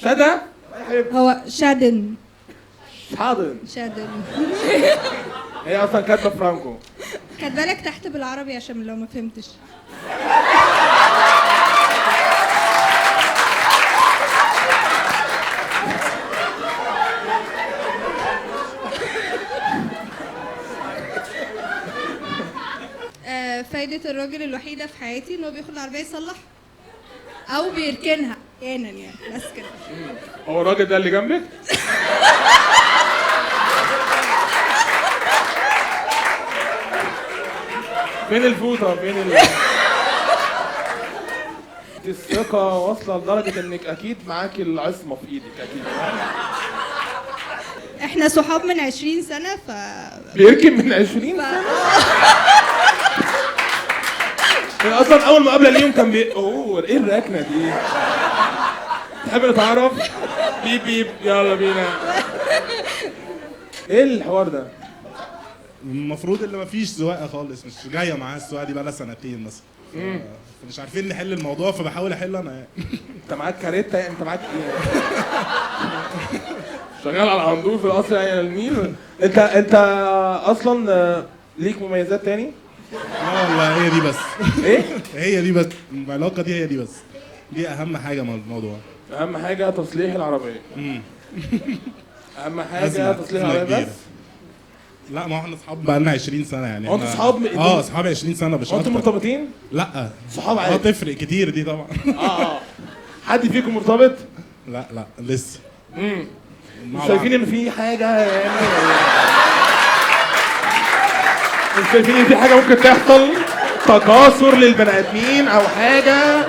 شادة؟ يا حبيبتي. هو شادن. شادن. شادن. هي اصلا كاتبه فرانكو. كاتبه لك تحت بالعربي عشان لو ما فهمتش. فايدة الراجل الوحيدة في حياتي ان هو بياخد العربية يصلح او بيركنها احيانا يعني، بس كده. هو الراجل ده اللي جنبك؟ فين الفوطة؟ فين الثقة واصلة لدرجة انك اكيد معاكي العصمة في ايدك اكيد. احنا صحاب من 20 سنة. بيركن من 20 سنة؟ اصلا اول مقابله ليهم كان اوه ايه الركنه دي؟ تحب نتعرف؟ بيب بيب يلا بينا. ايه الحوار ده؟ المفروض اللي مفيش سواقة خالص، مش جاية معاها السواقة دي بقى لها سنتين مثلا. مش عارفين نحل الموضوع، فبحاول احله انا يعني. انت معاك كاريتا يعني؟ انت معاك ايه؟ شغال على العندور في القصر يعني النيل. انت اصلا ليك مميزات تاني؟ لا والله هي دي بس. ايه؟ هي دي بس، العلاقة دي هي دي بس، دي اهم حاجة من الموضوع. اهم حاجة تصليح العربية. اهم حاجة تصليح العربية بس؟ لا ما هو احنا اصحاب بقى لنا 20 سنة يعني. هو انتوا اصحاب؟ اه اصحاب 20 سنة مش اكتر. انتوا مرتبطين؟ لا صحاب عادي. تفرق كتير دي طبعا. حد فيكم مرتبط؟ لا لا لسه. مش شايفين ان في حاجة يعني؟ مش شايفين ان في حاجة ممكن تحصل؟ تكاثر للبني ادمين او حاجة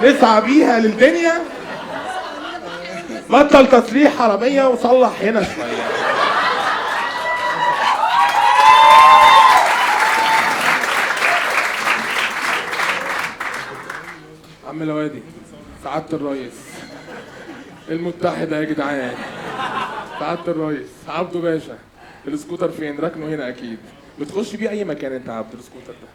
نسعى بيها للدنيا؟ بطل تصليح عربية وصلح هنا شوية. عم لوادي، سعادة الرئيس المتحدة يا جدعان، سعادة الرئيس عبده باشا، السكوتر فين؟ راكنه هنا اكيد. بتخش بيه اي مكان انت يا عبد السكوتر ده؟